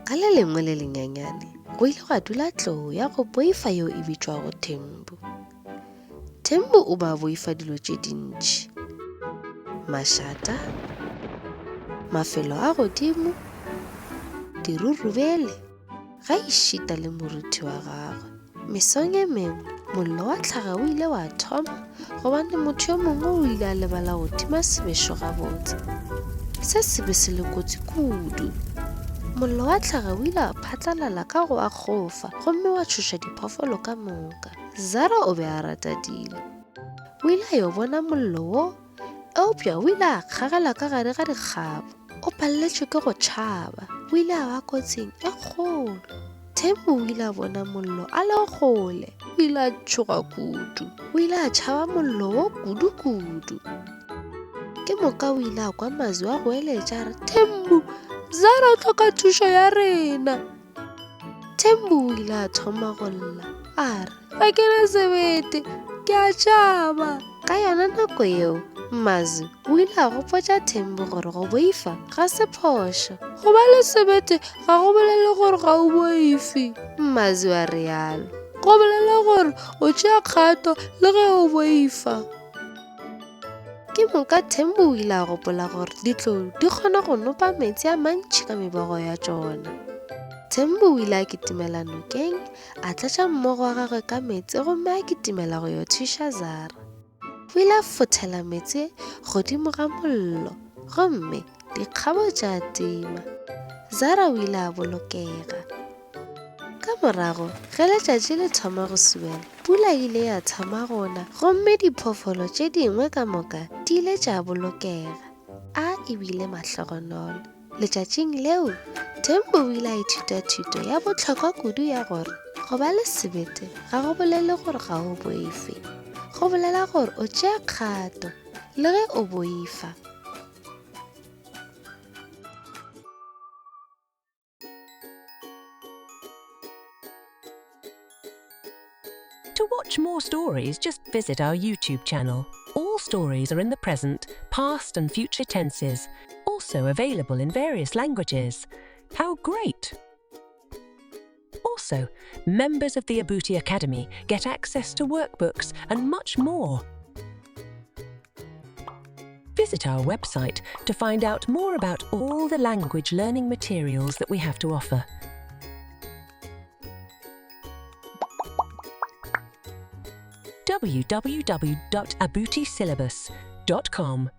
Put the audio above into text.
Ka le lengwe le lenyenyane go ile gwa dula tlou ya go boifa yeo e bitšwago Thembu. Thembu o ba boifa dilo tše dintši. Mašata, mafelo a godimo, dirurubele, ga ešita le moruti wa gagwe. Mesong e mengwe, mollo wa tlhaga o ile wa thoma gobane motho yo mongwe o ile a lebala go tima sebešo gabotse. Se se be se le kotsi kudu. Mollo wa tlhaga o ile wa phatlalala ka go akgofa gomme wa tšhoša diphoofolo ka moka. Zara o be a rata dilo. O ile a yo bona mollo wo, eupša o ile a kgagela ka gare ga dikgabo. O palletšwe ke go tšhaba. O ile a ba kotsing e kgolo. Thembu o ile a bona mollo a le kgole. O ile a tšhoga kudu. O ile a tšhaba mollo wo kudu-kudu. Ke moka o ile a kwa mazwi a goeletša a re, Thembu, Zara o hloka thušo ya rena. Thembu o ile a thoma go lla a re, Ga ke na sebete, ke a tšhaba. Ka yona nako yeo, Mazwi o ile a gopotša Thembu gore go boifa ga se phošo. Go ba le sebete ga go bolele gore ga o boife, Mazwi a realo. Go bolela gore o tšea kgato le ge o boifa. Ke moka Thembu o ile a gopola gore ditlou di kgona go nopa meetse a mantši ka mebogo ya tšona. Thembu o ile a kitimela nokeng, a tlatša mmogo wa gagwe ka meetse gomme a kitimela go yo thuša Zara. O ile a fothela meetse godimo ga mollo gomme dikgabo tša tima. Zara o ile a bolokega. Ka morago, ge letšatši le thoma go subela, pula e ile ya thoma go na gomme diphoofolo tše dingwe ka moka di ile tša bolokega. A e bile mahlogonolo. Letšatšing leo, Thembu o ile a ithuta thuto ya bohlokwa kudu ya gore go ba le sebete ga go bolele gore ga o boife. Go bolela gore o tšea kgato le ge o boifa. To watch more stories, just visit our YouTube channel. All stories are in the present, past, and future tenses, also available in various languages. How great! Also, members of the Abuti Academy get access to workbooks and much more. Visit our website to find out more about all the language learning materials that we have to offer. www.abutisyllabus.com.